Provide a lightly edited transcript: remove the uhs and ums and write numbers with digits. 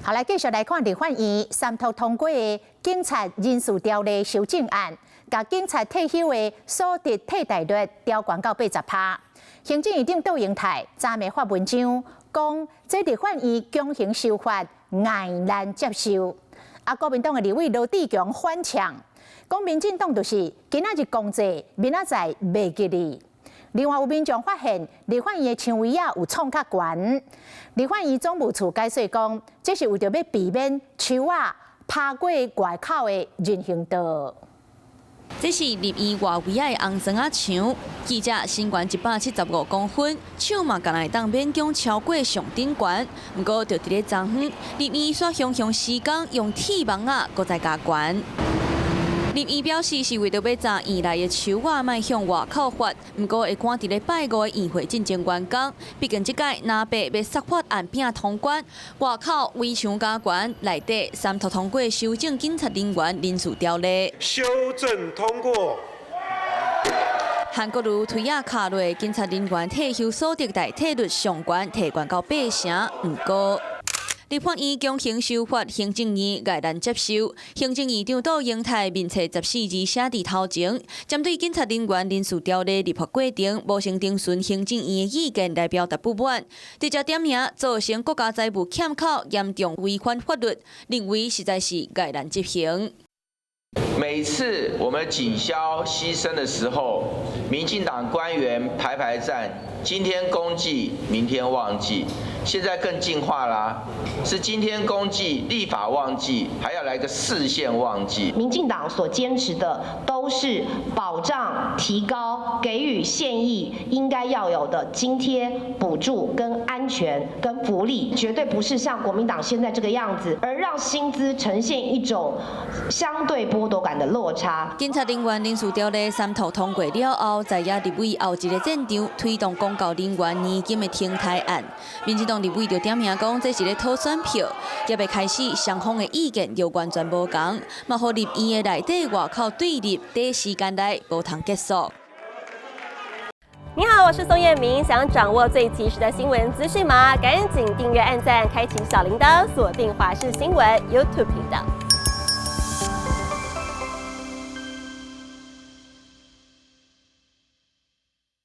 好，來繼續來看立法院三讀通過的警察人事條例修正案，共警察退休的所得替代率調懸到80%。行政院長杜英泰昨暝發文章講，這立法院強行修法，𠊎難接受。啊，國民黨的立委羅智強反嗆，講民進黨就是今仔日公祭，明仔載袂記得。另外有民眾發現立法院的牆圍仔有創較懸，立法院總務處解釋講，這是為著欲避免樹仔趴過外口的人行道。這是立院外圍仔的紅磚仔牆，記者身懸75公分，手嘛敢若會當勉強超過上頂懸。毋過就佇咧昨昏，立院煞雄雄施工用鐵網仔，閣再加懸。立院表示是為著欲閘院內的樹仔莫向外口發，毋過會趕佇咧拜五的院會進前完工。畢竟這屆若白欲殺法案拼通關，外口圍牆加懸，內底三讀通過修正警察人員人事條例。修正通過。韓國瑜推仔敲落警察人員退休所得代替率上懸，提懸到八成，毋過立法院強行修法，行政院𠊎難接受。行政院長杜英泰面冊14字寫佇頭前，針對警察人員人事條例立法過程無先徵詢行政院的意見來表達不滿，直接點名造成國家財務欠口，嚴重違反法律，認為實在是𠊎難執行。每次我們警消犧牲的時候，民進黨官員排排站，今天公祭，明天忘記。現在更進化啦，是今天公祭，立法忘記，還要來個釋憲忘記。民進黨所堅持的都是保障、提高、給予現役應該要有的津貼、補助、跟安全、跟福利，絕對不是像國民黨現在這個樣子，而讓薪資呈現一種相對剝奪感的落差。警察人員人事條例三讀通過了後，在野立委後一个戰場推動公教人員年金的停台案，民進黨立委就點名講這是咧討選票，猶未開始雙方的意見就完全無仝，嘛予立院的內底外口對立，短時間內無通結束。你好，我是宋燕明，想掌握最及時的新聞資訊嗎？趕緊訂閱、按讚、開啟小鈴鐺，鎖定華視新聞 YouTube 頻道。